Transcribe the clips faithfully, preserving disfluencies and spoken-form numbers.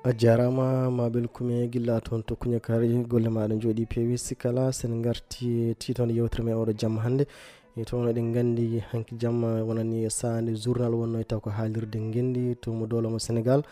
A jaaraama, ma belkume gilla toon to Kuñakaari, golle maaɗa njooɗii peewi. Sikala, sen ngarti tiitoon yewtere men oɗo jamma hannde. E toon eɗen nganndi hanki jamma wonani saande journal wonno e taw ko haalirde ngenndi to mo dowla mo Senegal.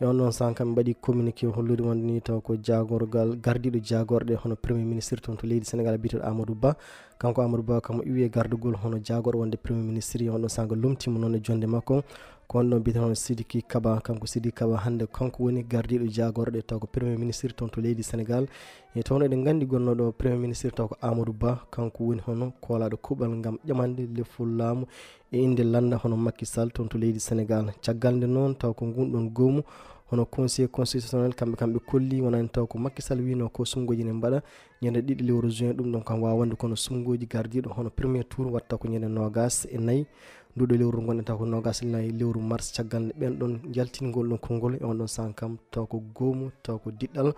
E on ɗon sahaa kam mbaɗi communiqué hollude wonde ni taw ko jaagorgal gardiiɗo jaagorɗe hono Premier Ministre toon to leydi Senegal biyeteeɗo Amadou Ba. Kanko Amadou Ba kam o iwi e gardugol hono jaagorɗo wonde Premier Ministre, e on ɗon sahaa lomtiima noon e jonde makko. Ko on ɗon biyeteeɗo hono Sidiki Kaba, kanko Sidiki Kaba hannde kanko woni gardiiɗo jaagorɗe taw ko Premier Ministre toon to leydi Senegal. E toon eɗen nganndi gonnooɗo Premier Ministre taw ko Amadou Ba, kanko woni hono koolaaɗo kuuɓal ngam ƴamande lefol laamu e innde lannda hono Macky Sall toon to leydi Senegal. Caggal nde noon taw ko ngun ɗon goomu hono Conseil constitutionnel kamɓe kamɓe kolli wonani taw ko Macky Sall wino ko sunngoji ne mbaɗa ñande ɗiɗi lewru juin, ɗum ɗon kam wawa wonde kono sunngoji gardiiɗo hono premier tour watta ko ñande noogas e nayi nduɗo lewru gonɗen taw ko noogas e nayi lewru mars caggal nde ɓen ɗon jaltingol ɗon konngol e on ɗon sahaa kam taw ko goomu taw ko diɗɗal.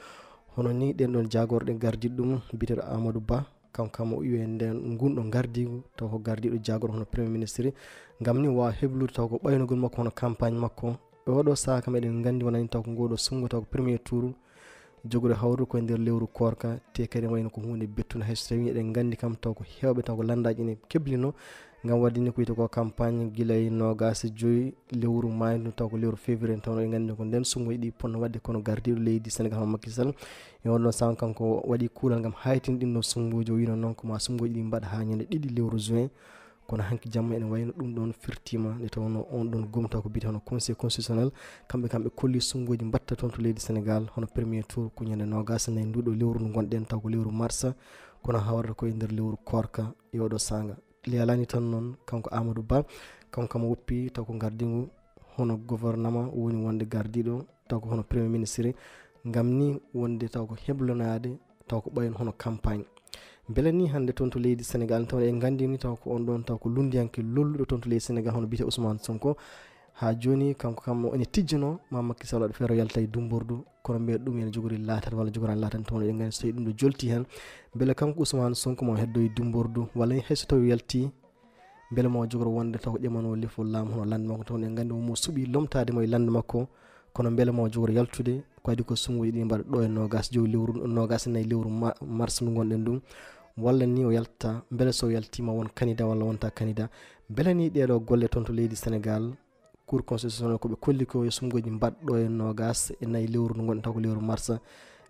Hono ni ɗen ɗon jaagorɗe gardiiɗo ɗum biyeteeɗo Amadou Ba, kanko kam o iwi e nden ngun ɗo gardiigu taw ko gardiiɗo jaagorɗo hono premier ministre. Ngam ni wawa heblude taw ko ɓaynugol makko hono campagne makko. E oɗo sahaa kam eɗen nganndi wonani taw ko ngoɗo sunngo taw ko premier tour jogude hawru ko e nder lewru koorka, te kadi wayno ko huunde bettunde hay so tawi eɗen nganndi kam taw ko heewɓe taw ko lanndaaji ene keblino ngam waɗde ni ko wiyetee ko campagne gila e noogas e joy lewru maayndu taw ko lewru février, taw eɗen nganndi ko nden sunngoji ɗi ponno waɗde kono gardiiɗo leydi Senegal hono Macky Sall e on ɗon sahaa kanko waɗi kuulal ngam haytinde ɗin ɗon sunngoji, o wino noon ko ma sunngoji ɗi mbaɗa haa ñande ɗiɗi lewru juin. Kono hanki jamma ene wayno ɗum ɗon firtiima nde tawnoo on ɗon gomta ko biyetee hono Conseil constitutionnel. Kamɓe kam ɓe kolli sunngoji mbatta toon to leydi Senegal hono premier tour ko ñande noogas e nayi nduɗo lewru ndu gonɗen taw ko lewru mars. Kono hawrata ko e nder lewru koorka e oɗo saanga. Leyalaani tan noon kanko Amadou Ba, kanko kam o woppi taw ko gardiigu hono gouvernement woni wonde gardiiɗo taw ko hono premier ministre ngam ni wonde taw ko heblonaade taw ko ɓayon hono campagne. Mbele ni hannde toon to leydi Senegal taw en nganndi ni taw ko on ɗon taw ko lunndiyanke lolluɗo toon to leydi Senegal hono biyetee Ousmane Sonko. Haa jooni kanko kam o ene tijjano ma Macky Sall waɗa feere yalta e dumbordu kono mbele ɗum ene jogori laatade walla jogora laatande taw eɗen nganndi so tawi ɗum ɗo jolti heen. Mbele kanko Ousmane Sonko mo heddo e dumbordu walla hay so tawi yalti mbele mo jogoro wonde taw ko ƴamano lefol laamu hono lannde makko taw en nganndi mo suɓi lomtaade mo e lannde makko. Kono mbele mo jogoro yaltude ko adi ko sunngoji ɗi mbaɗa ɗo e noogas jowi lewru noogas e nayi lewru ma- mars ndu gonɗen ɗum walla ni o yalta mbele so yaltima won candidat walla wonta candidat. Mbele ni ɗeɗo golle toon to leydi Senegal cour constitutionnel ko ɓe kolli ko yo sunngoji mbaɗ ɗo e noogas e nayi lewru ndu gonɗen taw ko lewru mars.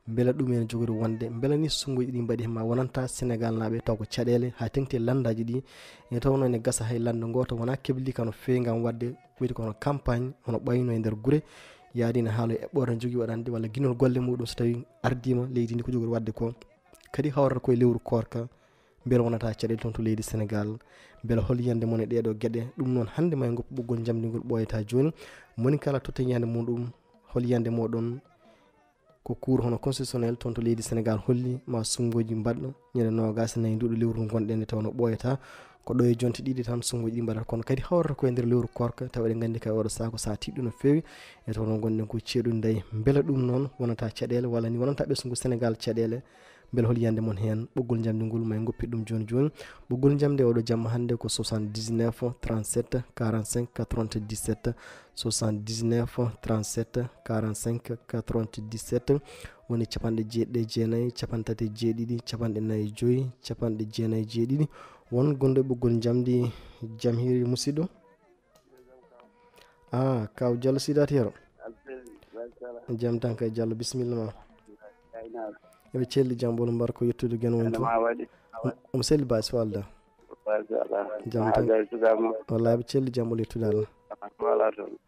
Mbele ɗum ene jogori wonde mbele ni sunngoji ɗi mbaɗi ma wonanta Senegal naaɓe taw ko caɗeele haa teŋti e lanndaaji ɗi. Ene tawnoo ene gasa hay lannda gooto wonaa kebli kano feewi ngam waɗde ko wiyetee ko hono campagne hono ɓayno e nder gure. Yaadi ene haala e eɓɓoore no jogii waɗande walla ginol golle muɗum so tawi ardiima leydi ndi ko jogori waɗde ko. Kadi hawrata koye lewru koorka mbele wonata caɗeele toon to leydi Senegal. Mbele hol yiyannde mon e ɗeɗo geɗe ɗum noon hannde ma e ngoppu ɓoggol njamndi ngol ɓooyata jooni. Moni kala totta yiyannde muɗum hol yiyannde moɗon. Ko cour hono constitutionnel toon to leydi Senegal holli ma sunngoji mbaɗɗo ñande noogas e nayi nduɗo lewru ndu gonɗen nde tawno ɓooyata ko ɗo e jonte ɗiɗi tan sunngoji ɗi mbaɗata kono kadi hawrata koye nder lewru koorka taw eɗen nganndi kay oɗo sahaa ko sahaa tiɗɗo no feewi. E tawno gonɗen ko ceeɗu nde mbele ɗum noon wonata caɗeele walla ni wonanta ɓesngu Senegal caɗeele. Mbele hol yiyannde mon heen ɓoggol njamndi ngol ma en ngoppi ɗum jooni jooni. Ɓoggol njamndi oɗo jamma hannde ko soixante-dix-neuf trente-sept quarante-cinq quatre-vingt-dix-sept. Soixante-dix-neuf trente-sept quarante-cinq quatre-vingt-dix-sept woni capanɗe jeeɗiɗi e jeenayi capanɗe tati e jeeɗiɗi capanɗe nayi e joyi capanɗe jeenayi e jeeɗiɗi. Won gonɗo e ɓoggol njamndi. Jam hiiri musidɗo. Ah, kaw Diallo Sidaat Yero. Jam tan kay Diallo, bisimilla ma. Eɓe celli jam ɓolo mbar ko yettude gen woni to. Omo selli baasi falda. Jam tan. Wallahi eɓe celli jam ɓolo yettude Allah.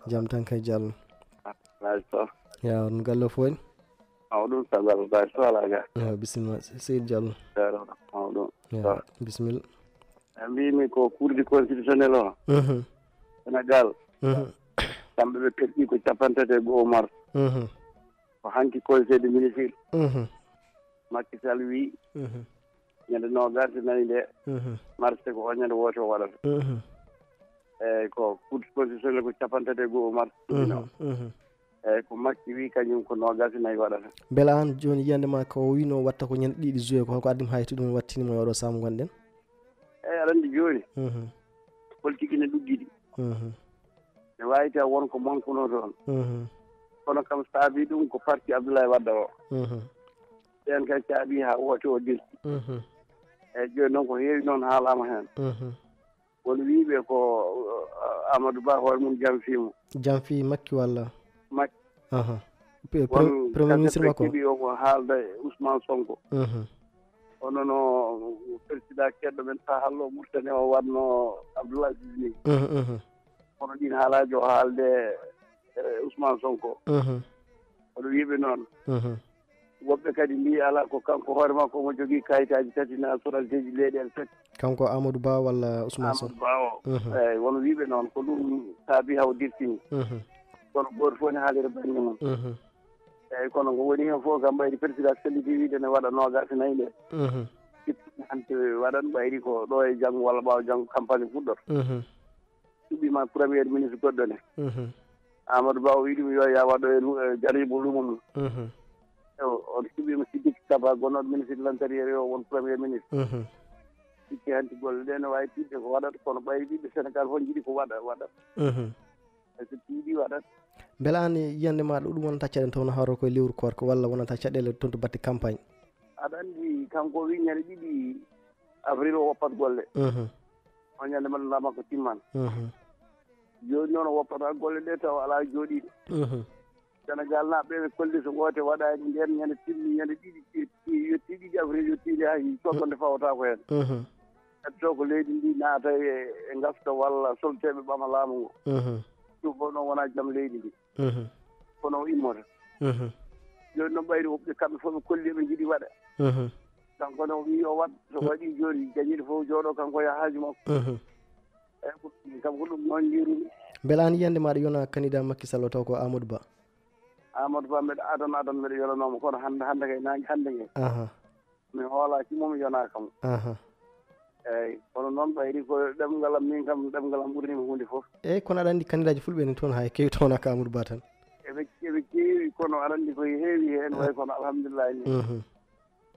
Jam tan kay Diallo. Ya on galle fof en. Mawɗum sagal baasi falda. Ya bisimilla seydi Diallo. Mawɗum. Ya bisimilla. Mbimi ko cour du constitutionnel o. Mhm. Sénégal. Mhm. Kamɓe ɓe keɓɗi ko capanɗe tati e go'o mars. Mhm. Ko hanki conseil de ministre. Mhm. Macky Sall wi. Mhm. Ñande noogas e nayi nde. Mhm. Mars ko o ñande woote o waɗata. Mhm. Eyyi ko cour constitutionnel ko capanɗe tati e go'o mars. Mhm. Mhm. Eyyi ko Macky wi kañum ko noogas e nayi waɗata. Mbela an joni yiyande ma ko o wino watta ko ñande ɗiɗi juillet ko holko addi mo hayto ɗum wattini mo e oɗo samu gonɗen? Eyyi aɗa andi joni. Mhm. Politique ene ɗuggiti. Mhm. Ne wawi taw won ko mankuno toon. Mhm. Kono kam saabii ɗum ko parti Abdoulaye Wadda o. Mhm. Ɓeen kay caabii haa woote o dirti. Mhm. Eeyi, jooni noon ko heewi noon haalaama heen. Mhm. Won wiyɓe ko, uh, Amadou Ba hoore mum janfii mo. Janfii Makki walla? Makki. Aha. Pe-, pre-, won premier ministre kaset makko? Keɓi o ko haalda e Ousmane Sonko. Mhm. Hono no président keɗɗo men Sahal o Mauritanie o waɗno Abdoul Aziz ni. Mhm, mhm. Kono ɗiin haalaaji o haalde e Ousmane Sonko. Mhm. Oɗo wiiɓe noon. Mhm. Woɓɓe kadi mbii alaa ko kanko hoore makko omo jogii kayitaaji tati nationalité ji leyɗeele tati. Kanko Amadou Ba walla Ousmane Sonko? Amadou Ba o. Mhm. Eeyi, wono wiiɓe noon ko ɗum saabii haw dirtini. Mhm. Kono gooto fof ne haalira bannge mum. Mhm. Eeyi, kono ko woni heen fof kam mbayri président selliti wiide ne waɗa noogaas e nayi ɗe. Mhm. Hannde waɗan mbayri ko ɗo e janngo walla ɓaawo janngo campagne fuɗɗoto. Mhm. Suɓiima premier ministre goɗɗo ne. Mhm. Amadou Ba o wii ɗum yo ya waɗo e lu-, e jaribu lumo mum. Mhm. Ewo, on suɓiima Sidiki Kaba, gonnoɗo ministre de l'intérieur, yo won premier ministre. Mhm. Sikki hanti golle ɗe ne waawi tiiɗde ko waɗata, kono ɓayri ɓiɓɓe Sénégal fof njiɗi ko waɗa, waɗa. Mhm. E so tiiɗi waɗat. Mbela aan yiyannde maaɗa ɗum wonata caɗeele taw no hawra koye lewru koorka walla wonata caɗeele toon to batte campagne? Aɗa anndi kanko o wii ñande ɗiɗi avril o woppat golle. Mhm. O ñande mbaɗa makko timman. Mhm. Jooni noon o woppata golle ɗe taw alaa jooɗiiɗo. Mhm. Sénégal naaɓe ɓe kolli so goote waɗaani ndeen ñande timmi ñande ɗiɗi, ti-, ti-, yetti ɗiɗi avril yetti nde hay coɓɓande fawata ko heen. Mhm. Heddo ko leydi ndi naata e, e ngafta walla solteeɓe ɓama laamu ngu. Mhm. Ɗum fof noon wonaa jam leydi ndi. Mhm. Kono o immota. Mhm. Jooni noon ɓayri woɓɓe kamɓe fof ɓe kolli ɓe njiɗi waɗa. Mhm. Kanko ne o wii o waɗ, so waɗi jooni jañiiɗo fof jooɗo kanko yaha haaju makko. Mhm. Eeyi, ko, kam ko ɗum noon njiirumi. Mbela aan yiyannde maaɗa yona candidat Macky Sall o taw ko Amadou Ba? Amadou Ba mbeɗa adana adana mbeɗa yonanoo mo kono hannde, hannde kay naange hannde nge. Aha. Mi hoolaa ki mo mi yonaa kam. Aha. Eeyi, kono noon ɓayri ko ɗemngal am min kam, ɗemngal am ɓurni mo huunde fof. Eeyi, kono aɗa anndi candidat ji fulɓe ne toon haa keewi tawnaa ko Amadou Ba tan. Eɓe, eɓe keewi kono aɗa anndi ko heewi heen wayi kono alhamdulillahi ni. Mhm.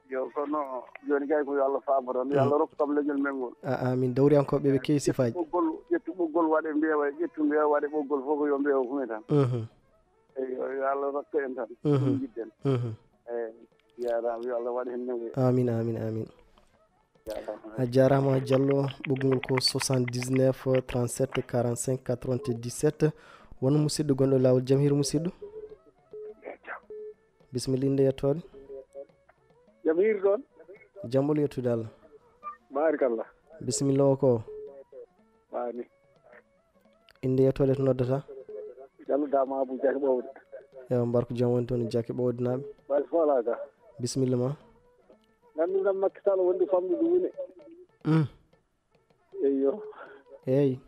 Yo, kono jooni kay ko yo Allah faabo tan, yo Allah rokku kam leñol men ngol. A, amin. Dawriyankooɓe ɓe keewi sifaaji. Ƴettu ɓoggol, ƴettu ɓoggol waɗe mbeewa, ƴettu mbeewa waɗe ɓoggol fof ko yo mbeewa hume tan. Mhm. Eeyi, yo, yo Allah rokku en tan. Mhm. Ɗum njiɗɗen. Mhm. Eeyi, jaaraama, yo Allah waɗ heen newɓe. Amin, amin, amin. Jaaraama. A jaaraama Diallo, ɓoggol ko soixante-dix-neuf, trente-sept, quarante-cinq, quatre-vingt-dix-sept. Won musidɗo gonɗo e laawol, jam hiiri musidɗo. Bisimilla, innde e yettoode. Jam hiiri toon. Jam ɓolo yettude Allah. Baarikalla. Bisimilla o ko? Maani. Innde e yettoode to noddata? Jallo Dama Abou Diaky Ɓowde. Ewa, mbar ko jam woni toon e Diaky Ɓowdenaaɓe. Basi fof alaa ga. Bisimilla ma. Nganndu kam Macky Sall wonde famɗude wune. Mm. Eyyo. Eeyi.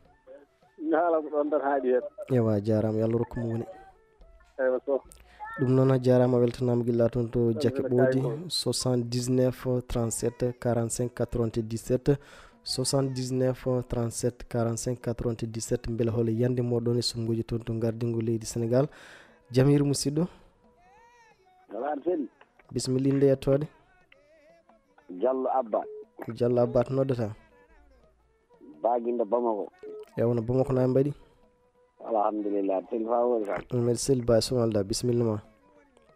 Mi haala ko ɗoon tan haaɗi heen. Ewa, jaaraama, yo Allah rokku mo woni. Eywa, so. Ɗum noon, a jaaraama, a weltanaama gilla toon to Jakke Ɓoodi, soixante-dix-neuf, trente-sept, quarante-cinq, quatre-vingt-dix-sept, soixante-dix-neuf, trente-sept, quarante-cinq, quatre-vingt-dix-sept. Mbele hol yande mooɗon e sunnguuji toon to ngardingu leydi Senegaal. Jam hiiri musidɗo. Alaa seni. Bisimilla, innde e yettoode. Jallo Abba. Ko Jallo Abba to noddata? Baginda Bamako. E wona Bamako na mbaɗi? Alhamdulillah, sel fa woni kam. Mbeɗa sel ba sumalda, bisimilla ma.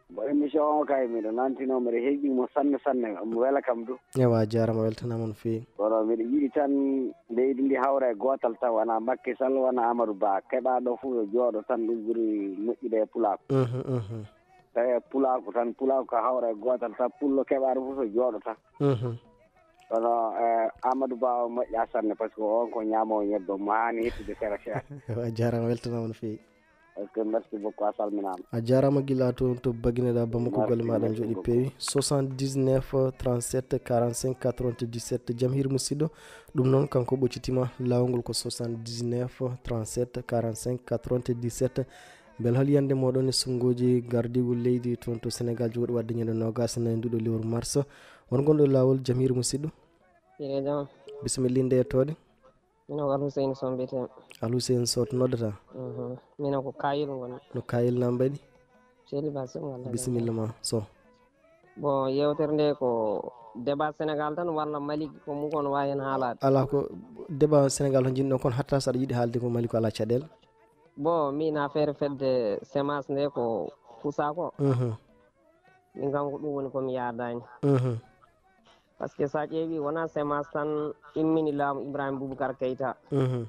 Bo émission o kay miɗo nantino, mbeɗa heeƴi mo sanne sanne, omo wela kam du. Ewa, jarama, weltanama no feewi. Kono mbeɗa yiɗi tan leydi ndi hawra e gootal tan, wona Macky Sall, wona Amadou Ba. Keɓaɗo fof yo jooɗo tan, ɗum ɓuri moƴƴude e pulaaku. Mhm, mhm. Tawi e pulaaku tan, pulaaku ka hawra e gootal tan, pullo keɓaɗo fof so jooɗo tan. Mhm. Kono, eh, Amadou Ba o moƴƴa sanne, par ce que on ko ñaamoowo ñebbe, mo haani hettude sera sera. A jarama, weltanama no feewi. Ok, merci beaucoup, a salminama. A jarama gila to, to Bagineɗa Bamako, golle maɗa jooɗi peewi. Soixante-dix-neuf, trente-sept, quarante-cinq, quatre-vingt-dix-sept, jam hiiri musidɗo. Ɗum noon kanko ɓoccitima, laawol ngol ko soixante-dix-neuf, trente-sept, quarante-cinq, quatre-vingt-dix-sept. Bel hol yande moɗon e sunnguuji gardiigu leydi toon to Senegal, jogorɗo wadde ñande noogas e nayi nduɗo lewru mars. Won gonɗo e laawol, jam hiiri musidɗo. Hiire jam. Bisimilla, innde e yettoode. Mino ko Alhuseyni Sow mbiyetee. Alhuseyni Sow to noddata? Mhm. Mino ko Kayel ngoni. No Kayel na mbaɗi? Seli Ba Sow, walla. Bisimilla ma Sow. Bon, yewtere nde ko débat Sénégal tan walla Mali ko mum kono waawi heen haalaade? Alaa ko débat Sénégal tan njiɗno, kono hatta so aɗa yiɗi haalde ko Mali ko alaa caɗeele. Bon, min affaire fedde semence nde ko fusa ko. Mhm. Min kam ko ɗum woni ko mi yaadaani. Mhm. Parce que so a ƴeewi wona semence tan immini laamu Ibrahima Boubacar Keita. Mhm.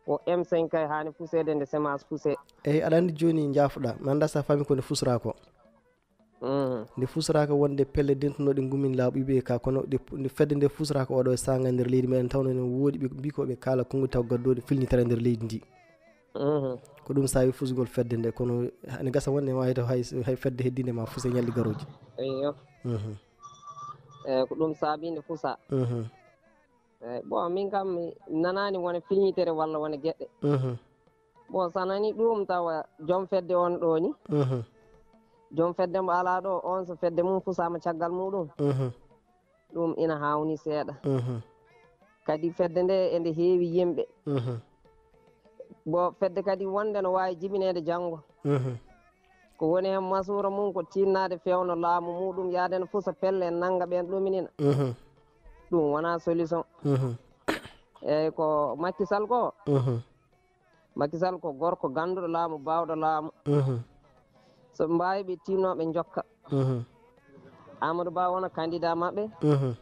Ko M cinq kay haani fuseede nde semence fuse. Eyi, aɗa anndi jooni njaafuɗa. Mi annda so a faami ko nde fusra ko. Mhm. Nde fusraaka wonde pelle dentunoɗe ngumin laaɓuɓe ka, kono ɗe, nde fedde nde fusraaka oɗo e saanga nder leydi meɗen, tawno ene woodi ɓe mbi ko ɓe kaala konngol taw gaddoɗe filñitere nder leydi ndi. Mhm. Ko ɗum saabi fusgol fedde nde, kono ene gasa wonde ma hay to hay, hay fedde heddinde ma fuse ñalɗi garooji. Eyyo. Mhm. Eh, ko ɗum saabi nde fusa. Mhm. Eh, bon, min kam mi nanaani wona filñitere walla wona geɗe. Mhm. Bon, so a nani ɗum tawa joom fedde on ɗo ni. Mhm. Joom fedde mo alaa ɗo, on so fedde mum fusaama caggal muɗum. Mhm. Ɗum ina haawni seeɗa. Mhm. Kadi fedde nde ende heewi yimɓe. Mhm. Bon, fedde kadi wonde no waawi jibineede janngo. Mhm. Ko woni heen masuura mum ko tinnaade fewndo laamu muɗum, yaade no fusa pelle en nannga ɓeen ɗominina. Mhm. Ɗum wonaa solution. Mhm. Eeyi, ko Macky Sall ko. Mhm. Macky Sall ko gorko gannduɗo laamu, baawɗo laamu. Mhm. So ɓe mbaawi ɓe tinno ɓe njokka. Mhm. Amadou Ba wona candidat maɓɓe. Mhm.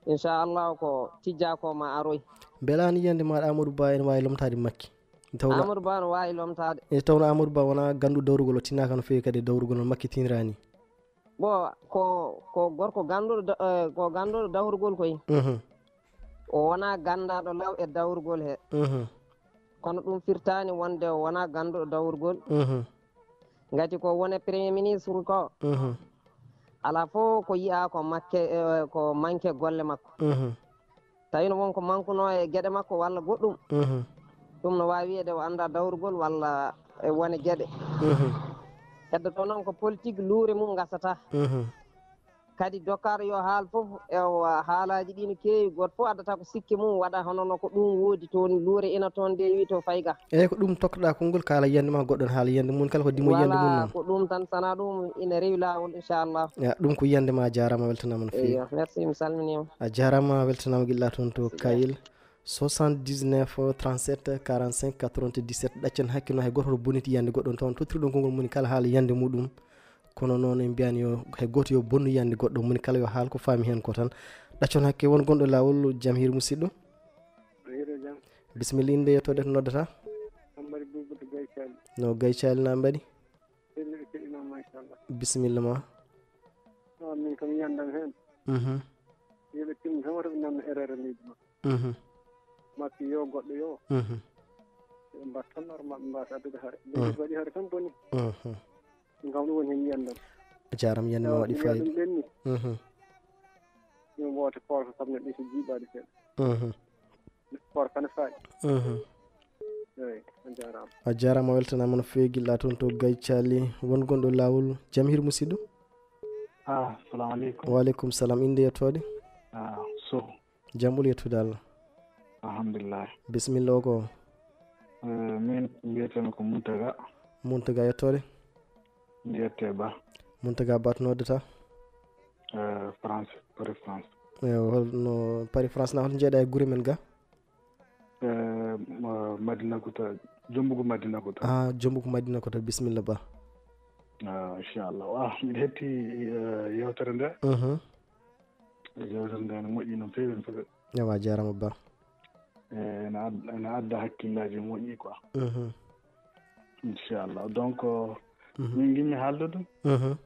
Inchallah ko tijja ko ma aroy. Mbela an yiyande maɗa Amadou Ba ene wawi lomtade Makki? Nde tawno Amadou Ba no wawi lomtade. Nde tawno Amadou Ba wona gandu dawrugol, o tinnaka no fewi kadi e dawrugol no Makki tinrani. Bon, ko, ko gorko ganduɗo da-, eh, ko ganduɗo dawrugol koy. Mhm. O wona gandaɗo law e dawrugol he. Mhm. Kono ɗum firtani wonde o wona ganduɗo dawrugol. Mhm. Ngati ko wone premier ministre ko. Mhm. Ala fof ko yiya ko makke, eh, ko manque golle makko. Mhm. Tawi no won ko mankuno e geɗe makko walla goɗɗum. Mhm. Ɗum no wawi wiyede o anda dawrugol walla e wone geɗe. Mhm. Heddoto noon ko politique luure mum gasata. Mhm. Kadi dokkaaɗo yo haal fof, ewa, haalaaji ɗi no keewi, gooto fof addata ko sikke mum, waɗa hono no ko ɗum woodi toon, luure ina toon, nde wi to fayga. Eeyi, ko ɗum tokkoɗaa konngol, kaala yiyannde ma, goɗɗo ne haala yiyannde mum, kala ko dimo yiyannde mum. Voilà, noon. Ko ɗum tan, sanaa ɗum ina rewi laawol, inchallah. Ya, ɗum ko yiyannde ma, a jaaraama, a weltanaama no feewi. Eyyo, merci, mi salminiima. A jaaraama, a weltanaama gilla toon to Kayel. Soixante-dix-neuf, trente-sept, quarante-cinq, quatre-vingt-dix-sept, ɗaccen hakkille hay gooto hoto bonit yiyannde goɗɗo, taw tottirɗon konngol mum kala haala yiyannde muɗum. Kono noon en mbiyani yo hay gooto yo bonnu yiyannde goɗɗo, moni kala yo haal ko faami heen ko tan. Ɗaccon hakke, won gonɗo laawol, jam hiiri musidɗo. Hiiri jam. Bisimilla, innde e yettoode to noddata? Ammari Buubu to Gaye Caali. No Gaye Caali na mbaɗi? Selli, selli noon, machallah. Bisimilla ma. Ah, min kam yiyannde am heen. Mhm. Yo ɓe tinno tan, wota ɓe nanno erreur e leydi ma. Mhm. Makki yo goɗɗo yo. Mhm. Ɓe mbatta normal, ɓe mbasa addude hare. Ɓe waɗi hare tan boni. Mhm. Ɗum kam ɗum woni heen yiyannde am. A jaaraama, yiyannde ma waɗi fayida. Ɗum ɓenni. Mhm. Ɗum woote koor ko kam ne ɗi so jiiɓaade seeɗa. Mhm. Koor kane faaɗi. Mhm. Eeyi, a jaaraama. A jaaraama, a weltanaama no feewi gilla toon to Gaye Caali. Won gonɗo laawol, jam hiiri musidɗo? Ah, salamu aleykum. Wa aleykum salam. Innde e yettoode? Ah, Sow. Jam ɓoli yettude Allah. Alhamdulillah. Bisimilla, o ko? Eh, min mbiyetee-mi ko Muntaga. Muntaga, yettoode? Mbiyetee Ba. Muntaga Ba, to noddata? Eh, France, Paris, France. Eyo, holno Paris, France na, holto njeeɗa e gure men ga? Eh, ma-, Madina Kota, Jombugu Madina Kota. Ah, Jombugu Madina Kota, bisimilla Ba. Ah, inchallah. Ah, mbiɗa hetti, eh, yewtere nde. Mhm. Yewtere nde no moƴƴi no feewi, no feewi. Ewa, a jaaraama Ba. Eh, ene ad-, ene adda hakkillaaji moƴƴi quoi. Mhm. Inchallah. Donc, mhm, min nginmi haaldude. Mhm.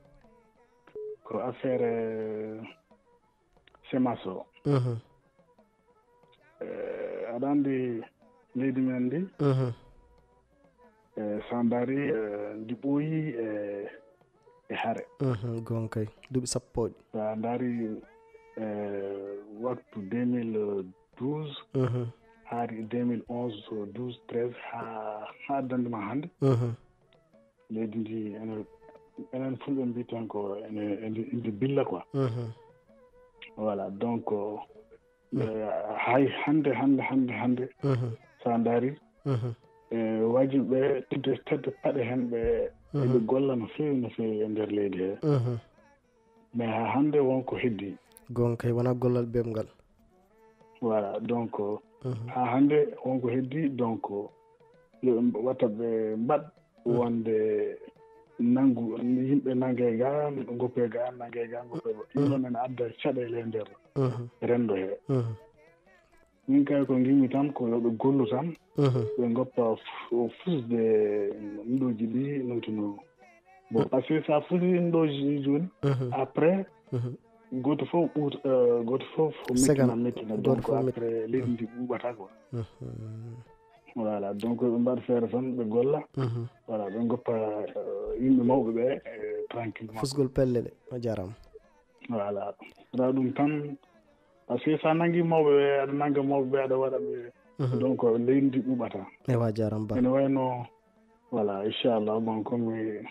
Ko affaire, eh, semence o. Mhm. Eh, aɗa anndi leydi men ndi? Mhm. Eh, so a ndaari, eh, ndi ɓooyi e, e hare. Mhm, goonga kay. Duuɓi sappo pooɗi. So a ndaari, eh, waktu deux mille douze, mhm, haa deux mille onze, douze, treize, haa, haa dande ma hannde. Mhm. Leydi ndi, ene, enen fulɓe mbiyeten ko ene, ene, ene billa quoi. Mhm. Voilà, donc, mhm, eh, hay hannde, hannde, hannde, hannde, mhm, so a ndaari, mhm, eh, waajibi ɓe tedde, tedde paɗe heen ɓe, mhm, eɓe golla no feewi, no feewi e nder leydi he. Mhm. Mais haa hannde won ko heddi. Goonga kay, wonaa gollal beɓngal. Voilà, donc, mhm, haa hannde won ko heddi, donc, yo ɓe mba-, wata ɓe mbaɗ wonde nanngu, yimɓe nanngee ga, ngoppee ga, nanngee ga, ngoppee ga. Ɗum ɗoon ene adda caɗeele e nder renndo hee. Min kay ko ngiɗmi tan ko yo ɓe gollu tan, ɓe ngoppa f-, fusde ɗumɗooji ɗi, non tino. Bon, parce que so a fusi ɗumɗooji ɗi jooni, après, gooto fof ɓuuta, eh, gooto fof mettina, mettina. Donc, après, leydi ndi ɓuuɓata quoi. Voilà, donc ɓe mbaɗa feere tan, ɓe golla. Voilà, ɓe ngoppa, eh, yimɓe mawɓe ɓe, eh, tranquillement. Fusgol pelle ɗe, a jaaraama. Voilà. Wona ɗum tan, parce que so a nanngii mawɓe ɓe, aɗa nannga mawɓe ɓe, aɗa waɗa ɓe. Donc, leydi ndi ɓuuɓata. Ewa, a jaaraama ba. Ene wayno, voilà, inchallah, bon, comme, eh,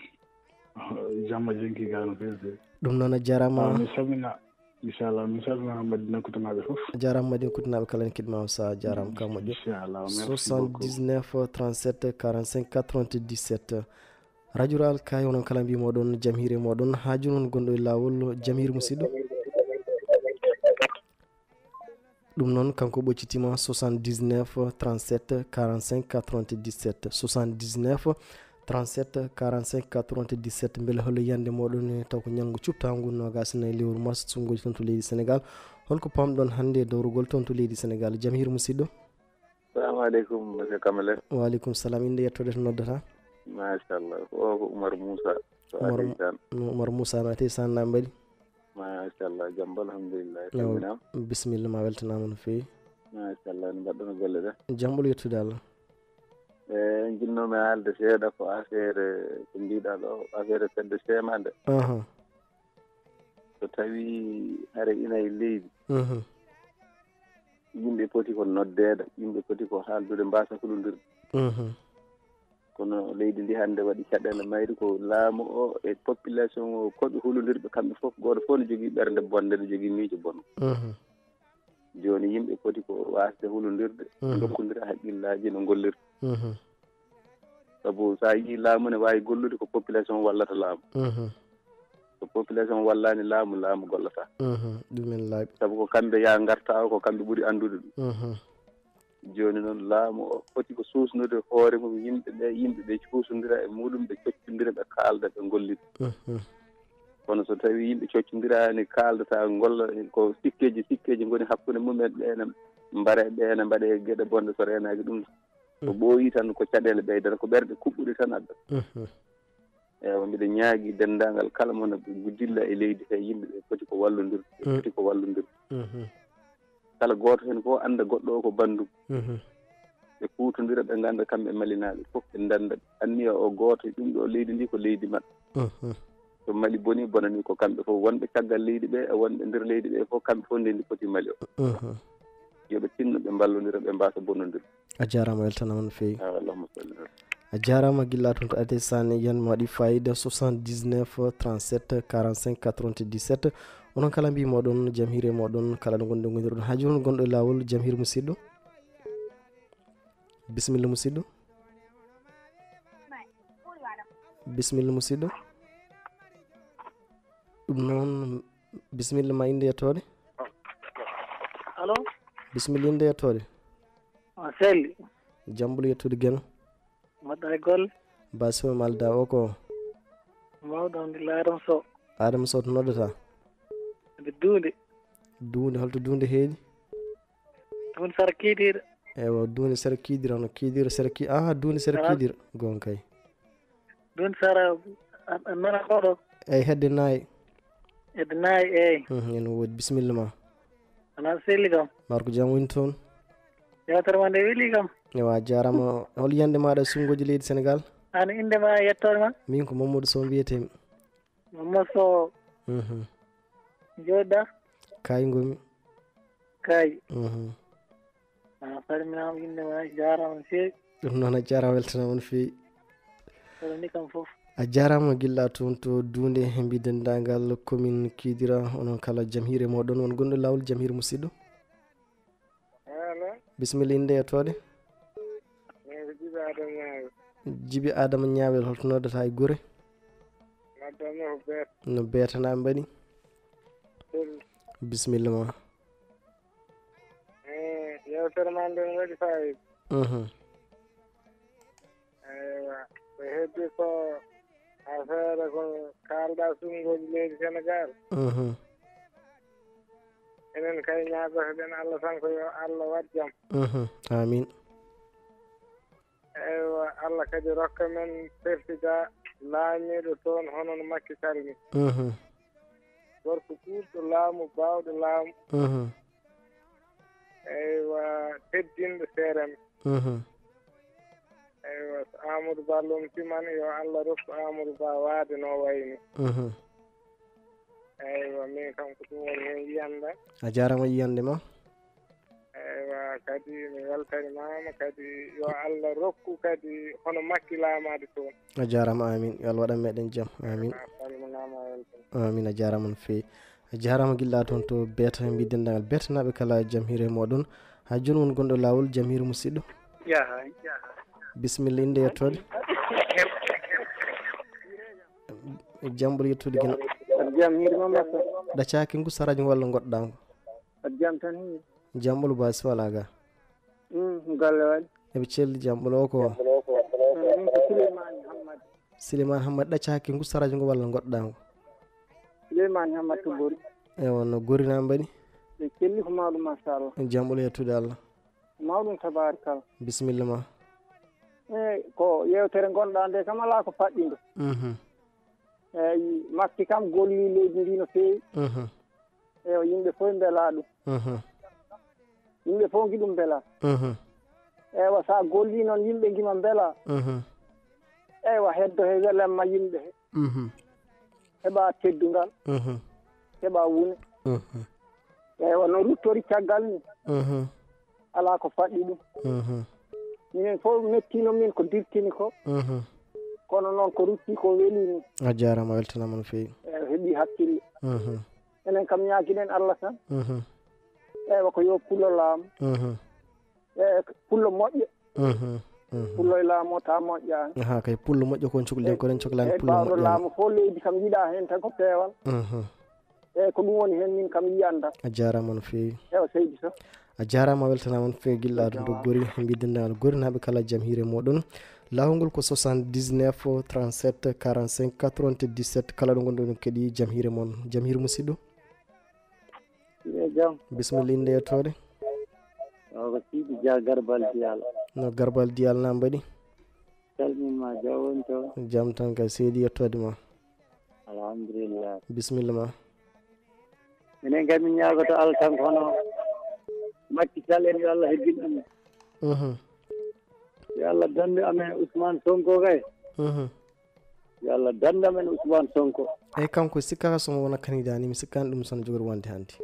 jamma jenki gano feewi. Ɗum noon, a jaaraama. Ah, mi salmina, inchallah, mi salmina Madina Kutunaaɓe fof. A jaaraama Madina Kutunaaɓe kala ne kiɗ ma, sa jaaraama ka moƴƴo. Inchallah, merci beaucoup. Soixante-dix-neuf trente-sept quarante-cinq quatre-vingt-dix-sept. Radio Rural Kaay, onon kala mbiy moɗon, jam hiire moɗon. Haa jooni on gonɗo e laawol, jam hiire musidɗo. Ɗum noon, kanko ɓoccitiima soixante-dix-neuf trente-sept quarante-cinq quatre-vingt-dix-sept, soixante-dix-neuf trente-sept quarante-cinq quatre-vingt-dix-sept. Mbele holo yiyannde mooɗon, taw ko ñalngu cuɓtaangu noogaas e nayi lewru mars, suɓngooji toon to leydi Senegaal. Holko paamɗon hannde e dowrugol toon to leydi Senegaal? Jam hiire musidɗo. Salamu aleykum, monsieur Kamalen. Wa aleykum salam. Innde, yettoode, to noddata? Machallah. Ko o ko Oumar Moussa. To Oumar, Atey Sane. Oumar Moussa no Atey Sane, na mbaɗi? Machallah. Jam ba, alhamdulillah. Yo, salminaama. Bisimilla ma, weltanaama no feewi. Machallah. No mbaɗɗon golle ɗe? Jam ɓolo, yettude Allah. E, njinnoomi haalde seeɗa ko affaire, ko mbiɗa ɗo, affaire fedde seemande. Aha. So tawii hare ina e leydi, mhm, yimɓe poti ko noddeede, yimɓe poti ko haaldude, mbaasa hulondirde. Mhm. Kono leydi ndi hannde waɗi caɗeele mayri, ko laamu o e population o, koɓe hulondirɓe kamɓe fof, gooto fof ne jogii ɓernde bonde, ne jogii miijo bongo. Mhm. Jooni yimɓe poti ko waasde hulondirde, mhm, ndokkondira hakkillaaji no ngollirta. Mhm. Sabu so a yii laamu ne waawi gollude, ko population wallata laamu. Mhm. So population wallaani laamu, laamu gollataa. Mhm. Ɗum ene laaɓi. Sabu ko kamɓe yaa ngarta o, ko kamɓe ɓuri anndude ɗum. Mhm. Jooni noon laamu o foti ko suusnude hoore mum, yimɓe ɓe, yimɓe ɓe cuusondira e muɗum, ɓe coccondira, ɓe kaalda, ɓe ngollida. Mhm. Kono so tawii yimɓe coccondiraani, kaaldataa, ngolla, ko sikkeeji, sikkeeji ngoni hakkunde mumen, ɓe ene mbare, ɓe ene mbaɗe geɗe bonɗe so reenaaki ɗum. Ko ɓooyi tan ko caɗeele ɓeydata, ko ɓerɗe kuɓɓuɗe tan adda. Mhm. Ewa, mbiɗa ñaagi denndaangal kala mo no dilla e leydi he, yimɓe ɓe poti ko wallondirde, ɓe poti ko wallondirde. Mhm. Kala gooto heen fof annda goɗɗo o ko banndum. Mhm. Ɓe kuutondira, ɓe ngannda kamɓe malinaaɓe fof, ɓe ndannda ɓe. Anniya o gooto, ɗum ɗo leydi ndi ko leydi maɓɓe. Mhm. So Mali boni, bonani ko kamɓe fof. Wonɓe caggal leydi ɓe e wonɓe nder leydi ɓe fof, kamɓe fof ndenndi poti Mali o. Mhm. Yo ɓe tinno, ɓe mballondira, ɓe mbaasa bonondirde. A jaaraama, weltanaama no feewi. Ah, allahumma salli ala. A jaaraama gilla toon to Atey Sane, yan mo waɗi fayida, soixante-dix-neuf trente-sept quarante-cinq quatre-vingt-dix-sept. Onon kala mbiy moɗon, jam hiire moɗon, kala no ngonɗon ngondiron. Haa jooni gonɗo e laawol, jam hiire musidɗo. Bisimilla musidɗo. Bisimilla musidɗo. Ɗum noon, bisimilla ma, innde, yettoode. Allo? Bisimilla, innde, yettoode. On selli. Jam ɓolo, yettude Geno. Mbaɗɗa e golle? Basima Malda o ko? Mawɗo, alhamdulillah, Adama Sow. Adama Sow to noddata? Nder Duunde. Duunde, holto Duunde heedi? Duunde Sara Kiidiira. Ewa, Duunde Sara Kiidiira, no Kiidiira Sara Ki-, aha, Duunde Sara Kiidiira. Goonga kay. Ɗum Sara, a, a nana koɗo? Eyi, hedde nayi. Hedde nayi, eyi. Mhm, ene woodi, bisimilla ma. Ana selli kam? Mbar ko jam woni toon? Yewtere ma nde weli kam. Ewa, a jaaraama. Hol yiyannde maaɗa e suɓngooji leydi Senegaal? An innde ma e yettoode ma? Min ko Mamadou Sow mbiyetee-mi. Mamadou Sow. Mhm. Jooɗɗa? Kaay ngomi. Kaay. Mhm. A salminaama, innde ma jaaraama no feewi. Ɗum noon, a jaaraama, weltanaama no feewi. Salmini kam fof. A jaaraama gilla toon to Duunde, he mbi denndaangal commune Kidira, onon kala jam hiire mooɗon, won gonɗo laawol, jam hiire musidɗo. Allo? Bisimilla, innde e yettoode? Min ko Jibi Adama Ñaawel. Jibi Adama Ñaawel, holto noddata e gure? Noddami ko Beeta. No Beeta na mbaɗi? Selli. Bisimilla ma. Eh, yewtere ma nde ne waɗi faayiida. Mhm. Eywa, ko heddi ko affaire ko kaalɗa sunngoji leydi Sénégal. Mhm. Enen kay ñaagotoɗen Allah tan ko yo Allah waɗ jam. Mhm. Amin. Eywa, Allah kadi rokka men président laamiiɗo toon hono no Macky Sall ni. Mhm. Gorko ɓurɗo laamu, baawɗo laamu. Mhm. Eywa, teddinɗo seerenɓe. Mhm. Eywa, so Amadou Ba lomtiman, yo Allah rokku Amadou Ba waade no wayni. Mhm. Eywa, min kam ko ɗum woni heen yiyannde. A jaaraama yiyannde ma. Eywa, kadi mi weltanimaama, kadi yo Allah rokku kadi hono Makki laamaade toon. A jaaraama, amin. Yo Allah waɗan meɗen jam. Amin. A salminaama, a weltanaama. Amin, a jaaraama no feewi. A jaaraama gilla toon to Beeta, mbiɗen denndaangal Beetanaaɓe kala jam hiire mooɗon. Haa jooni won gonɗo laawol, jam hiire musidɗo. Yaha. Bisimilla, innde e yettoode. Jam ɓuri yettude gila. Jam hiiri ma massa. Ɗacaaki ngu saraaji ngu walla ngoɗɗaango. Jam tan hiiri. Jam ɓolo baasi wala ga. Mm, galle waɗi. Eɓe celli jam ɓolo o ko. Mm, min ko Souleymane Hammadi. Souleymane Hammadi, ɗacaaki ngu saraaji ngu walla ngoɗɗaango. Souleymane Hammadi to Gori. Ewa, no Gori na mbaɗi? Ɓe celli ko mawɗum machallah. Jam ɓolo yettude Allah. Mawɗum tabaarikalla. Bisimilla ma. Eyi, ko yeewtere ngonɗaa nde kam alaa ko faɗɗi nde. Mhm. Eyi, Makki kam golli leydi ndi no feewi. Mhm. Ewa, yimɓe fof mbelaa ɗum. Mhm. Yimɓe fof ngi ɗum mbelaa. Mhm. Ewa, so a golli noon yimɓe ngima mbelaa. Mhm. Ewa, heddo he welamma yimɓe he. Mhm. Heɓa teddungal. Mhm. Heɓa wune. Mhm. Eywa, no ruttori caggal ni. Mhm. Alaa ko faɗɗi ɗum. Mhm. Minen fof mettino min ko dirtini ko. Mhm. Kono noon ko rutti ko weli ni. A jaaraama, weltanaama no feewi. Eywa, heɓi hakkille. Mhm. Enen kam ñaagiɗen Allah tan. Mhm. Eywa, ko yo pullo laamu. Mhm. E pullo moƴƴo. Mhm, mhm. Pullo e laamu o ta moƴƴaani. Aha, kay pullo moƴƴo kon cokli, e, ko ren coklaani e pullo baawɗo moƴƴo. Laamu fof leydi kam yiɗa heen tan ko peewal. Mhm. E ko ɗum woni heen min kam yiyanta. A jaaraama no feewi. Ewa seydi Sow. A jaaraama, weltanaama no feewi gilla ɗum ɗo Gori, mbiɗen denndaangal Gorinaaɓe kala jam hiire mooɗon. Laawol ngol ko soixante-dix-neuf trente-sept quarante-cinq quatre-vingt-dix-sept, kala ɗo ngonɗon kadi jam hiire mon. Jam hiire musidɗo. Yo jam. Bisimilla, innde e yettoode. O ko Sidi Dia Garbal Diyal. No Garbal Diyal na mbaɗi? Salmin ma, jam woni toon? Jam tan kay, seydi yettoode ma. Alhamdulillah. Bisimilla ma. Minen kay min ñaagoto Allah tan ko hono Macky Sall en, yo Allah hebbin ɗum. Mhm. Yo Allah dandu amen Ousmane Sonko kay. Mhm. Yo Allah dandu amen Ousmane Sonko. Eyi, kanko sikkaka somo wona candidat ni, mi sikkani ɗum sono jogori wonde hannde.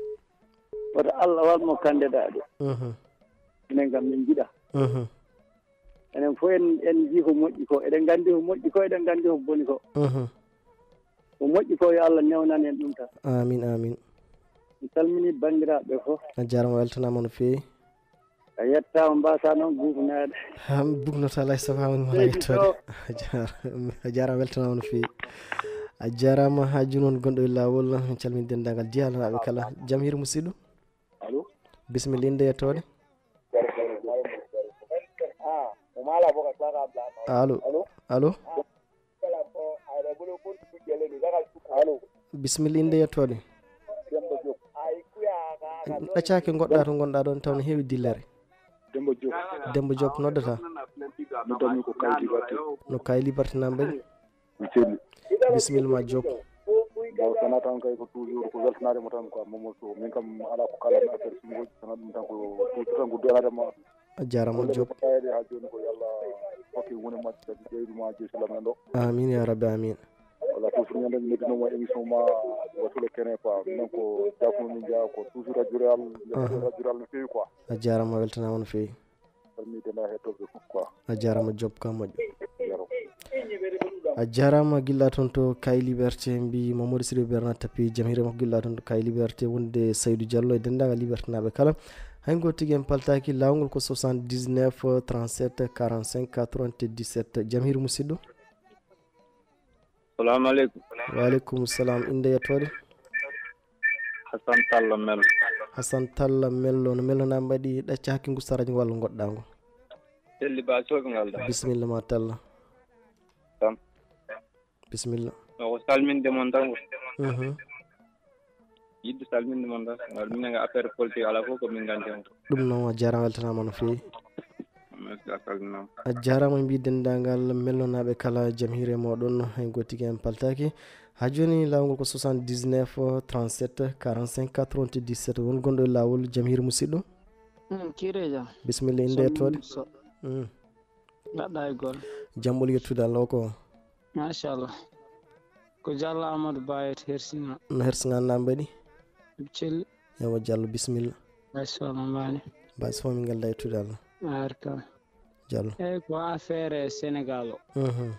Wota Allah waɗ mo candidat de. Mhm. Minen kam min njiɗa. Mhm. Enen fof en, en njii ko moƴƴi ko. Eɗen nganndi ko moƴƴi ko, eɗen nganndi ko boni ko. Mhm. Ko moƴƴi ko yo Allah newnan en ɗum tan. Amin, amin. Mi salmini banndiraaɓe fof. A jaaraama, weltanaama no feewi. A yettaama, mbasa noon bubnaade. Ha, mi bubnata alay sago, ha woni mala yettoode. A jaaraama, a jaaraama, weltanaama no feewi. A jaaraama, haa jooni won gonɗo e laawol, min calmini denndaangal Diyalnaaɓe kala. Jam hiiri musidɗo? Allo? Bisimilla, innde e yettoode. Allo? Allo? Bisimilla, innde e yettoode. Ɗacaaki ngoɗɗa to ngonɗa ɗon, taw no heewi dillere. Demba Diop. Demba Diop noddata? Noddami ko Kay Liberté. No Kay Liberté na mbaɗi? Mi selli. Bisimilla ma Diop. Bon, so wonaa tan kay ko toujours ko weltanaade mo tan quoi, Mamadou Sow. Min kam alaa ko kaalatmi affaire sunngoji, so wonaa ɗum tan ko toujours tan ko duwanaade mo. A jaaraama Diop. Ko haa jooni ko yo Allah hokku wonde majji kadi ɓeydu ma Jeesulam en ɗo. Amin ya rabbi, amin. Wala toujours ñande mi noddinoma émission ma, watule kene quoi. Minen ko Diakono min jeyaa ko toujours Radio Rural, Radio Rural no feewi quoi. A jaaraama, weltanaama no feewi. Salminde ma hettooɓe fof quoi. A jaaraama Diop ka moƴƴo. Yaro. A jaaraama gilla toon to Kay Liberté, mbi Mamadou Sidibé Bernard Tapie, jam hiire makko gilla toon to Kay Liberté, wonde Saydou Diallo e denndaangal Liberté naaɓe kala. Hay ngo tigi en paltaaki, laawol ngol ko soixante-dix-neuf trente-sept quarante-cinq quatre-vingt-dix-sept. Jam hiire musidɗo. Salamu aleykum. Wa aleykum salam. Innde yettoode? Hassan Talla Mello. Hassan Talla Mello. No Mello na mbaɗi, ɗacca hakke ngu saraji ngu walla ngoɗɗa ngu? Selli ba soɓe ngal da. Bisimilla ma Talla. Bisimilla. No ko salminde mon tan. Mhm. Yiɗde salminde mon tan. Ngal minen nga affaire politique alaa fof ko min nganndi heen. Ɗum noon, a jaaraama, weltanaama no feewi. Merci, a salminaama. A jaaraama, mbi denndaangal melnonaaɓe kala, jam hiire mooɗon, hay gooto tigi en paltaaki. Haa jooni, laawol ngol ko soixante-dix-neuf, trente-sept, quarante-cinq, quatre-vingt-dix-sept. Won gonɗo e laawol, jam hiire musidɗo? Mm, kiire jam. Bisimilla, innde e yettoode? Sow. Mm. Mbaɗɗa e golle? Jam ɓoli yettude Allah o ko? Machallah. Ko Diallo Amadou Ba e to Hersinga. No Hersinga, na mbaɗi? Celli. Yawa Diallo, bisimilla. Bay Sow no mbaɗi? Bay Sow, min ngalda e tuuɗal. Ar kam. Diallo. Eyyi, ko affaire Sénégal o. Mhm.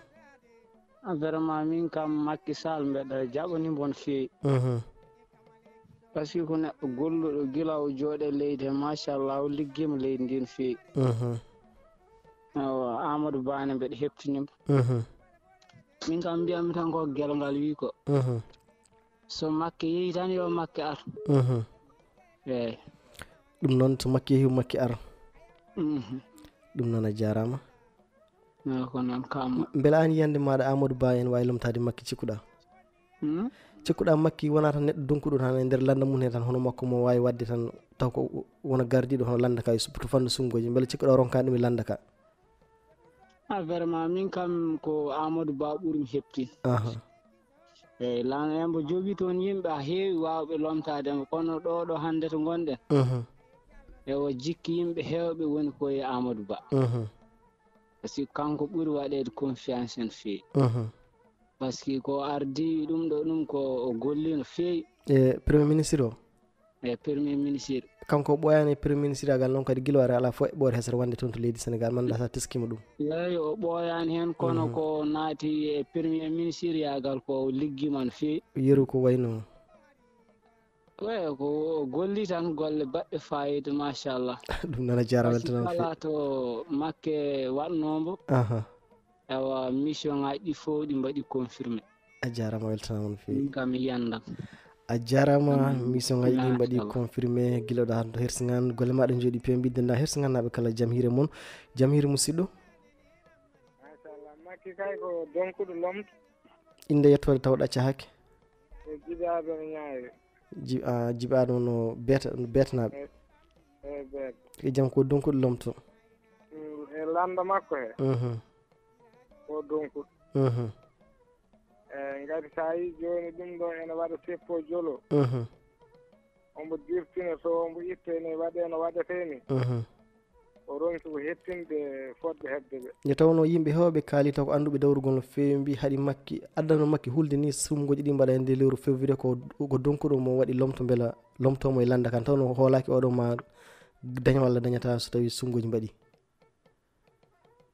Ah, vraiment, min kam Macky Sall mbeɗa jaɓani mbo no feewi. Mhm. Parce que ko neɗɗo golluɗo gila o jooɗe leydi he, machallah, o liggiima leydi ndi no feewi. Mhm. Awa, Amadou Ba ne mbeɗa heptinimo. Mhm. Min kam mbiyammi tan ko gel ngal wi ko. Mhm. So Macky yehi tan yo Macky ar. Mhm. Eyyi. Ɗum noon, so Macky yehi, Macky ar. Mhm. Ɗum noon, a jaaraama. Eyyi, ko noon kam. Mbela aan yiyannde maaɗa Amadou Ba en waawi lomtaade Macky, cikkuɗaa? Hmm? Cikkuɗaa Macky wonaa tan neɗɗo donkuɗo tan e nder lannda mum he tan, hono makko mo waawi waɗde tan taw ko wona gardiiɗo hono lannda ka e supputu fannu sunngoji. Mbela cikkuɗaa o ronkaani ɗum e lannda ka? Ah, vraiment, min kam ko Amadou Ba ɓurmi heptin. Aha. Eyyi, lan en mbo jogii toon yimɓe a heewi waawɓe lomtaade mo, kono ɗo, ɗo hannde to ngonɗen. Mhm. Ewa jikki yimɓe heewɓe woni ko e Amadou Ba. Mhm. Parce que kanko ɓuri waɗeede confiance no feewi. Mhm. Parce que ko ardii ɗum ɗo, ɗum ko o golli no feewi. E Premier Ministre o? E Premier Ministre. Kanko o ɓooyaani e Premier Ministre agal noon kadi gila o ari alaa fof eɓɓoore hesere wonde toon to leydi Sénégal, manda sa teskima ɗum. Eyyi, o ɓooyaani heen, kono Mhm. ko naati e Premier Ministre agal ko o liggiima no feewi. Yeru ko wayno? Eyyi, ko o golli tan golle baɗɗe fayida, machallah. Ɗum noon a jaaraama, weltanaama feewi. Kala to Macky waɗnoo mbo. Aha. Ewa, mission ngaji ɗi fof ɗi mbaɗi confirmé. A jaaraama, weltanaama no feewi. Min kam mi yiyandan. A jaaraama, Mm. Mission ngaji ɗi mbaɗi Machallah. Confirmé gila ɗo haa to Hersingan. Golle maaɗa njooɗi peewɓe, dennda Hersingan naaɓe kala jam hiire mon. Jam hiire musidɗo. Machallah, Macky kay ko donkuɗo lomto. Innde yettoode taw ɗaccaaki. Ko Jibi Adama Ñaawe. Ji-, a, Jibi Adama no Beeta, no Beetanaaɓe. E, e Beeta. E jam ko donkuɗo lomto. Mm, e lannda makko he. Mhm. Ko donkuɗo. Mhm. E ngati sa yi jooni ɗum ɗo ene waɗa seppo jolo. Mhm. Omo dirtina so omo itta ene waɗe no waɗetee ni. Mhm. O ronki ko hettinde fodde heɓde ɓe. Nde tawnoo yimɓe heewɓe kaalii taw ko annduɓe dawrugol no feewi, mbii haɗi Makki, addano Makki hulde ni suɓngooji ɗi mbaɗa e nder lewru février ko, ko donkuɗo mo waɗi lomto mbela lomtoo mo e lannda kan. Tawnoo hoolaaki oɗo ma daña walla dañataa so tawii suɓngooji mbaɗii.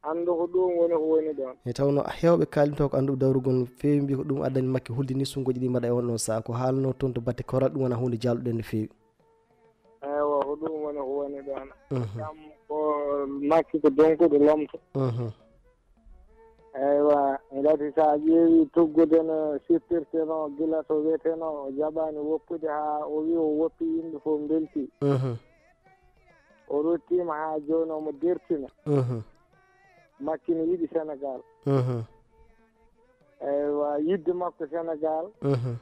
Anndu ko ɗum woni ko woni ɗoon. E tawnoo heewɓe kaalii taw ko annduɓe dawrugol no feewi, mbii ko ɗum addani Makki hulde ni suɓngooji ɗi mbaɗa e on ɗoon sahaa. Ko haalnoo toon to batte koral, ɗum wonaa huunde jaalɗuɗen no feewi. Eywa, ko ɗum woni ko woni ɗoon. Mhm. Kam ko Makki ko donkuɗo lomto. Mhm. Eywa, ngati sa ƴeewi tuggude no siftirtenoo gila to wiyetenoo o jaɓaani woppude haa o wi o woppi yimɓe fof mbeltii. Mhm. O ruttiima haa jooni omo dertina. Mhm. Makki no yiɗi Senegaal. Mhm. Eywa, yiɗde makko Senegaal. Mhm.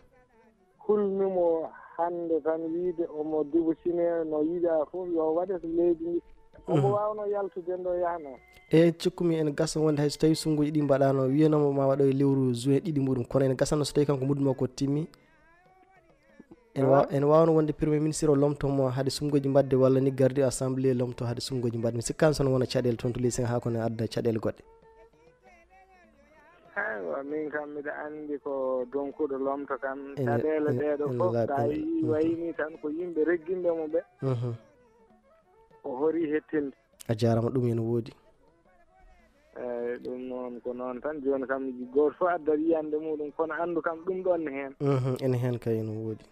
Hulni mo hannde tan wiide omo débouchine no yiɗa fof yo waɗe so leydi ndi. Omo Mhm. waawno yaltude ndo yahno. E cikkumi ene gasa wonde hay so tawii suɓngooji ɗi mbaɗaano, wiyanoo mo ma waɗo e lewru juin ɗiɗi muɗum, kono ene gasano so tawii kanko muddu makko timmi. Ene wa-, Ah. ene waawno wonde Premier Ministre o lomto mo hade suɓngooji mbaɗde walla ni gardi assemblée lomto hade suɓngooji mbaɗde. Mi sikkaani so no wona caɗeele toon to leydi Senegaal haa kono adda caɗeele goɗɗe. Eywa, min kam miɗa anndi ko donkuɗo lomto kam. Ene, caɗeele ene, ɗee ɗo ene fof, laaɓi, sa ene, yii mhm. wayni tan ko yimɓe regginɓe mo ɓe. Mhm. O horii hettinde. A jaaraama, ɗum ene woodi. Eyyi, ɗum noon ko noon tan. Jooni kam gooto fof addat yiyannde muɗum, kono anndu kam ɗum ɗoon ne heen. Mhm, ene heen kay, ene woodi.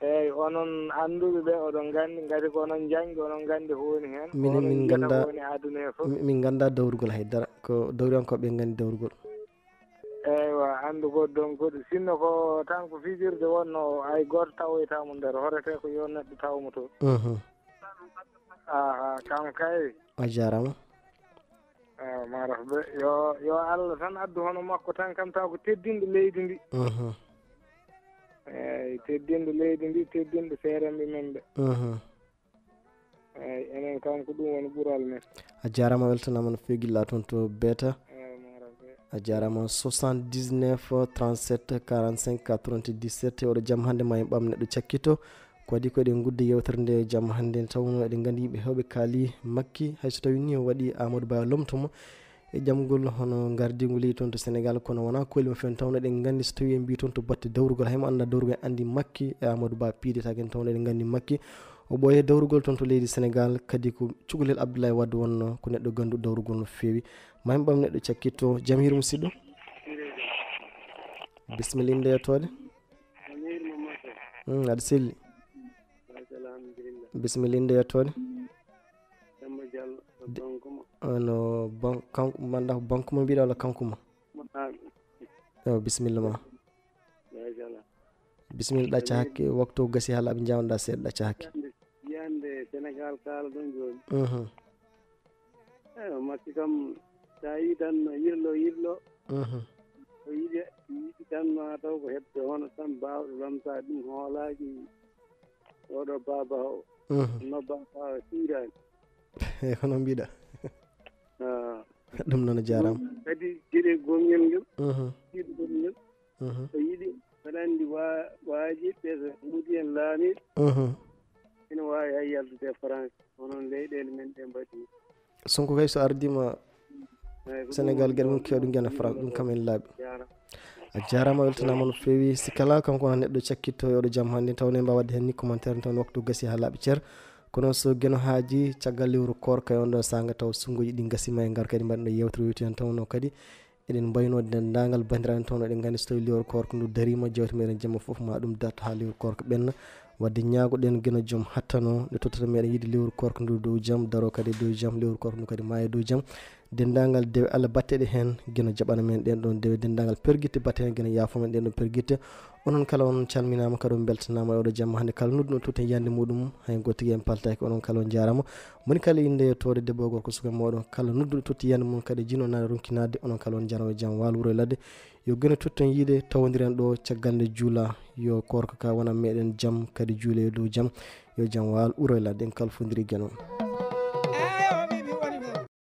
Eyyi, onon annduɓe ɓe, oɗon nganndi, ngati ko onon njañɗo, oɗon nganndi ko woni heen. Minen, oɗon min njiyata ngannda, ko woni aduna he fof. Mi-, min ngannda dawrugol hay dara. Ko dawriyankooɓe ɓe nganndi dawrugol. Eywa, anndu ko donkuɗo. Sinno ko tan ko fijirde wonnoo, hay gooto tawoytaa mo nder. Horetee ko yo neɗɗo taw mo toon. Mhm. Aha, kam kay. A jaaraama. Ewa, maraf ɓe. Yo, yo Allah tan addu hono makko tan, kam taw ko teddinɗo leydi ndi. Mhm. Eyi, teddinɗo leydi ndi, teddinɗo seeremɓe men ɓe. Mhm. Eyi, enen kam ko ɗum woni ɓural men. A jaaraama, weltanaama no feewi gilla toon to Beeta. Ewa, maraf ɓe. A jaaraama. Soixante-dix-neuf, trente-sept, quarante-cinq, quatre-vingt-dix-sept, oɗo jam hannde ma en ɓam neɗɗo cakkito. Ko waɗi ko eɗen ngudda yewtere nde jam hannde, tawno eɗen nganndi yimɓe heewɓe kaali Makki, hay so tawi ni o waɗi Amadou Ba lomto mo e ƴamgol hono ngardiigu leydi toon to Sénégal, kono wonaa koyli mo fen, tawno eɗen nganndi so tawi en mbii toon to batte dawrugol, hay mo annda dawrugol en anndi Makki e Amadou Ba piidetaake en, tawno eɗen nganndi Makki o ɓooye dawrugol toon to leydi Sénégal, kadi ko cukalel Abdoulaye Wade wonno ko neɗɗo ganndu dawrugol no feewi. Ma en ɓam neɗɗo cakkito. Jam hiiri musidɗo. Bismillah, innde yettoode. Amir Mamadou. Hmm, aɗa selli. Machallah, alhamdulillah. Bismillah, innde yettoode. Samba Diallo, to De- Bankuma. Ono ban-, kanko, manda ko Bankuma mbiɗa walla Kankuma? Mahaɓe. Yo, bismillah ma. Machallah. Bismillah, ɗacca hakke, waktu o gasi haa laaɓi, njawnoɗaa seeɗa, ɗacca hakke. Yande, yande Sénégal kaala ɗon jooni. Mhm. Eyo, Makki kam, so a yii tan no yirlo, yirlo. Mhm. O yiɗi, yiɗi tan ma taw ko heɓde hono tan baawɗo lamta ɗum hoolaaki oɗo baaba o. Mhm. No baaba o siiraani. Eyi, hono mbiɗa. Ah. Ɗum noon a jaaraama. Kadi geɗe gongel ngel, Mhm. siidgol ngel, Mhm. o yiɗi, aɗa anndi wa-, waajiɓe so muti en laamiiɗo, Mhm. ina waawi hay yaltude e France, onon leyɗeele men ɗe mbaɗi. Sonko kay so ardiima Eyi, ko ɗum Sénégal, woni geɗe mum ɗo kewɗe ngena France, ɗum kam en laaɓi. Jaaraama. A jaaraama, weltanaama no feewi. Si kala kanko wona neɗɗo cakkitto e oɗo jam hannde, tawno en mbaawa waɗde heen ni commentaire, taw waktu gasi haa laaɓi cer. Kono so geno haaji caggal lewru koorka e on ɗo saanga, taw sunngoji ɗi ngasima e ngar kadi mbaɗen ɗo yewtere weeti heen, tawno kadi eɗen mbayno denndaangal banndiraaɓe en, tawno eɗen nganndi so tawi lewru koorka ndu dariima, jewte meɗen jamma fof ma ɗum darto haa lewru koorka ɓenna. Wadde ñaagoɗen geno joom hattano nde tottata meɗen yiide lewru koorka ndu dow jam, daro kadi e dow jam, lewru koorka ndu kadi maaya e dow jam. Denndaangal dewe Allah batteɗe heen, geno jaɓana men ɗen ɗon dewe, denndaangal pergitte batte heen, geno yaafo men ɗen ɗon pergitte. Onon kala on calminaama, kadi on mbeltanaama e oɗo jamma hannde. Kala nodduɗo totti yiyannde muɗum, hay gooto tigi en paltaaki. Onon kala on jaaraama. Moni kala innde yettoode, debbo e gorko, suka e mawɗo, kala nodduɗo totti yiyannde mum kadi jino nana ronkinaade. Onon kala on jaaraama, jam waal wuro e ladde. Yo geno totton yiide, tawondiren ɗo caggal nde juula. Yo koorka ka wona meɗen jam, kadi juule e dow jam. Yo jam waal wuro e ladde, en kalfondiri geno.